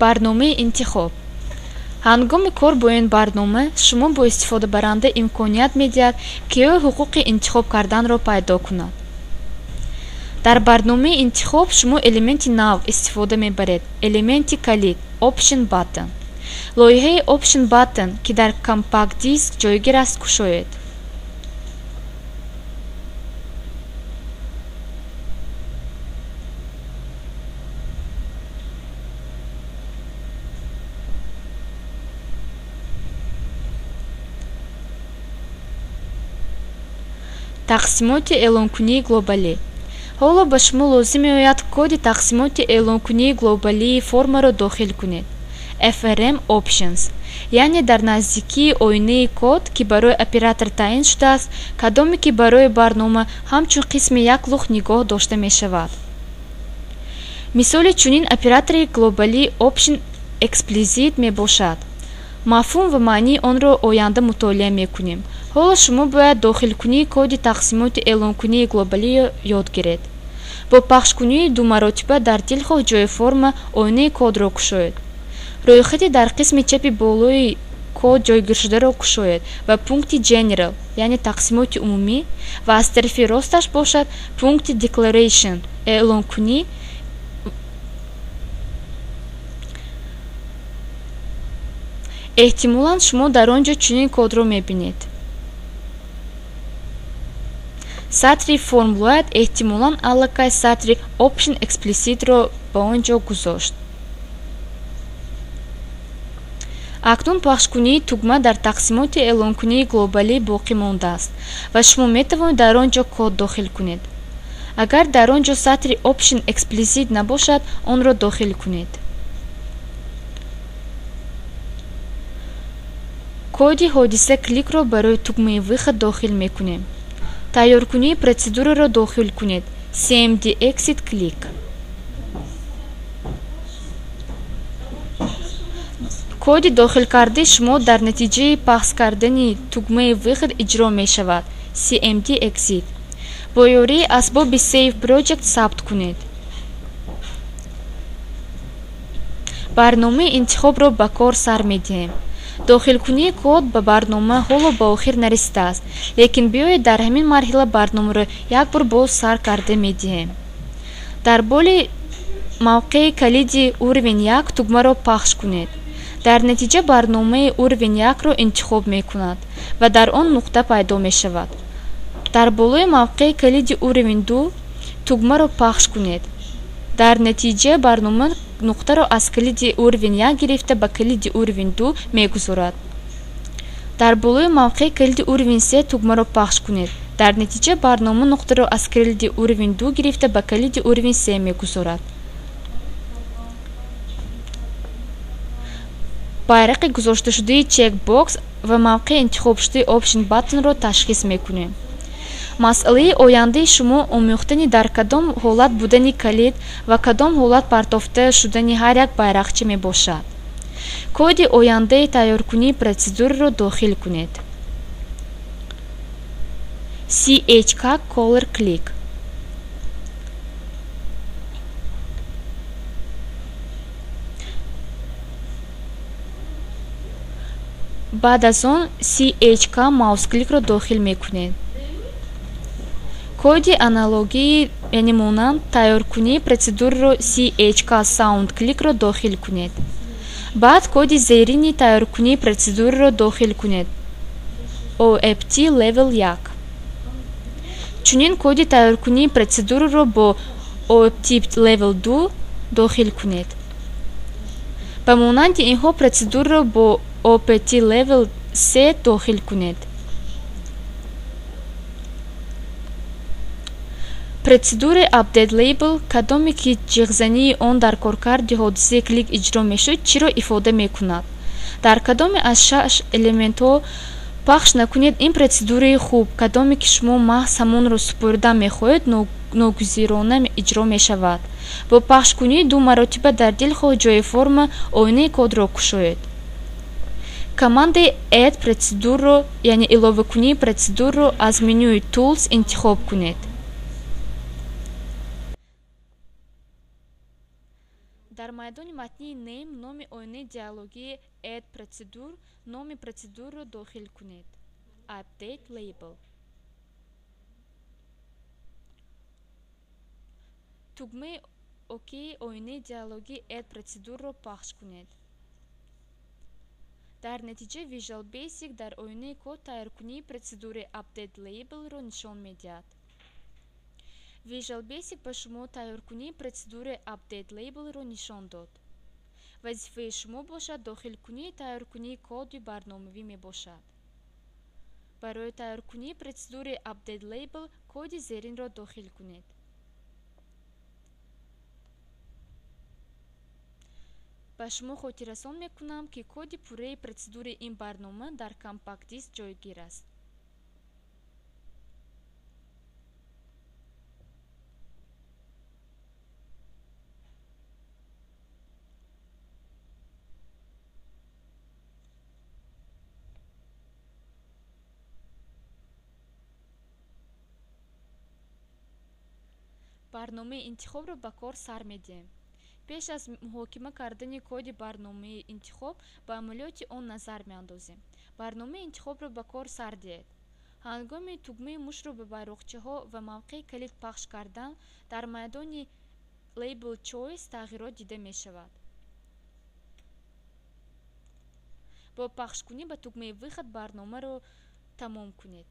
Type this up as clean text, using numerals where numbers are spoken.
Барномаи интихоб. Ҳангоми кор бо ин барнома шумо бо истифодабаранда имконият медиҳад, ки ӯ ҳуқуқи интихоб карданро пайдо кунад. Дар барномаи интихоб шумо элементи нав истифода мебаред, элементи калид Option Button. Лоиҳаи Option Button, ки дар компакт-диск ҷойгир аст, кушоед. Тақсимоти эълонкунии глобалӣ. Ҳоло ба шумо лозим меояд коди тақсимоти эълонкунии глобалии формаро дохил кунед. FRM Options, яъне дар наздикии оинаи код, ки барои оператор таъин шудааст, кадоме ки барои барнома ҳамчун қисми як лух нигоҳ дошта мешавад. Мисоли чунин оператори глобалӣ Option Explicit мебошад. Мафҳум ва маънии онро оянда мутолиа мекунем. Ҳоло шумо бояд дохилкунии коди тақсимоти эълонкунии глобалиро ёд гиред. Бо пахшкунии думаротиба дар дилхоҳ ҷои форма оинаи кодро кушоед. Рӯйхати дар қисми чапи болои код ҷойгиршударо кушоед ва пункти General, яъне тақсимоти умумӣ, ва аз тарафи росташ бошад пункти Declaration, эълонкунӣ. Эҳтимолан шумо дар он ҷо чунин кодро мебинед. Сатри FormLoad эҳтимолан аллакай сатри Option Explicit-ро ба он ҷо гузошт. Акнун пахшкунии тугма дар тақсимоти эълонкунии глобалӣ боқӣ мондааст ва шумо метавонед дар он ҷо код дохил кунед. Агар дар он ҷо сатри Option Explicit набошад, онро дохил кунед. Коди ҳодиса кликро барои тугмаи выход дохил мекунем. Тайёркунии процедураро дохил кунед. CMD Exit Click. Коди дохилкардаи шумо дар натиҷаи пахш кардани тугмаи выход иҷро мешавад. CMD Exit. Бо ёрии асбоби Save Project сабт кунед. Барномаи интихобро ба кор сар медиҳем. Дохилкунии код ба барнома ҳоло ба охир нарасидааст, лекин биёед дар ҳамин марҳила барномаро як бор боз сар карда медиҳем. Дар боли мавқеи калиди уровень 1 тугмаро пахш кунед. Дар натиҷа барномаи уровень 1-ро интихоб мекунад ва дар он нуқта пайдо мешавад. Дар болои мавқеи калиди уровень 2 тугмаро пахш кунед. Дар натиҷа барнома нуқтаро аз калиди уровень 1 гирифта ба калиди уровень 2 мегузорад. Дар болои мавқеи калиди уровень 3 тугмаро пахш кунед. Дар натиҷа барнома нуқтаро аз калиди уровень 2 гирифта ба калиди уровень 3 мегузорад. Байрақи гузошташудаи чекбокс ва мавқеи интихобшудаи Option Button-ро ташхис мекунем. Масъалаи ояндаи шумо омӯхтани дар кадом ҳолат будани калид ва кадом ҳолат партофта шудани ҳар як байрақча мебошад. Коди ояндаи тайёркунии процедураро дохил кунед. CHK Color Click. Баъд аз он CHK Mouse Click-ро дохил мекунед. Коди аналогии, яъне монанд тайёркунии процедураро CHK Sound Click-ро дохил кунед. Баъд коди зерини тайёркунии процедураро дохил кунед. OPT Level 1. Чунин коди тайёркунии процедураро бо OPT Level 2 дохил кунед. Ба монанди инҳо процедураро бо OPT Level 3 дохил кунед. Процедураи Update Label, кадоме ки ҷиғзании он дар коркарди ҳодисаи клик иҷро мешуд, чиро ифода мекунад? Дар кадоме аз шаш элементҳо пахш накунед ин процедураи хуб, кадоме ки шумо маҳз ҳамонро супорида мехоҳед, ногузирона иҷро мешавад. Бо пахшкунии ду маротиба дар дилхоҳ ҷои форма оинаи кодро кушоед. Командаи Add процедурро, яъне иловакунии процедурро аз менюи Tools интихоб кунед. Дар майдони матнии Name номи оинаи диалогии Add Procedure номи процедурро дохил кунед. Update Label. Тугмаи ОК оинаи диалогии Add Procedure-ро пахш кунед. Дар натиҷа Visual Basic дар оинаи код тайёркунии процедураи Update Label-ро нишон медиҳад. Visual Basic ба шумо тайёркунии процедураи Update Label-ро нишон дод. Вазифаи шумо бошад дохилкунии тайёркунии коди барномавӣ мебошад. Барои тайёркунии процедураи Update Label коди зеринро дохил кунед. Ба шумо хотиррасон мекунам, ки коди пурраи процедураи ин барнома дар компакт-диск ҷойгир аст. Барномаи интихобро ба кор сар медиҳем. Пеш аз муҳокима кардани коди барномаи интихоб ба амалиёти он назар меандозем. Барномаи интихобро ба кор сар диҳед. Ҳангоми тугмаи мушро ба байроқчаҳо ва мавқеи калид пахш кардан дар майдони Label Choice тағйирот дида мешавад. Бо пахшкунӣ ба тугмаи Выход барномаро тамом кунед.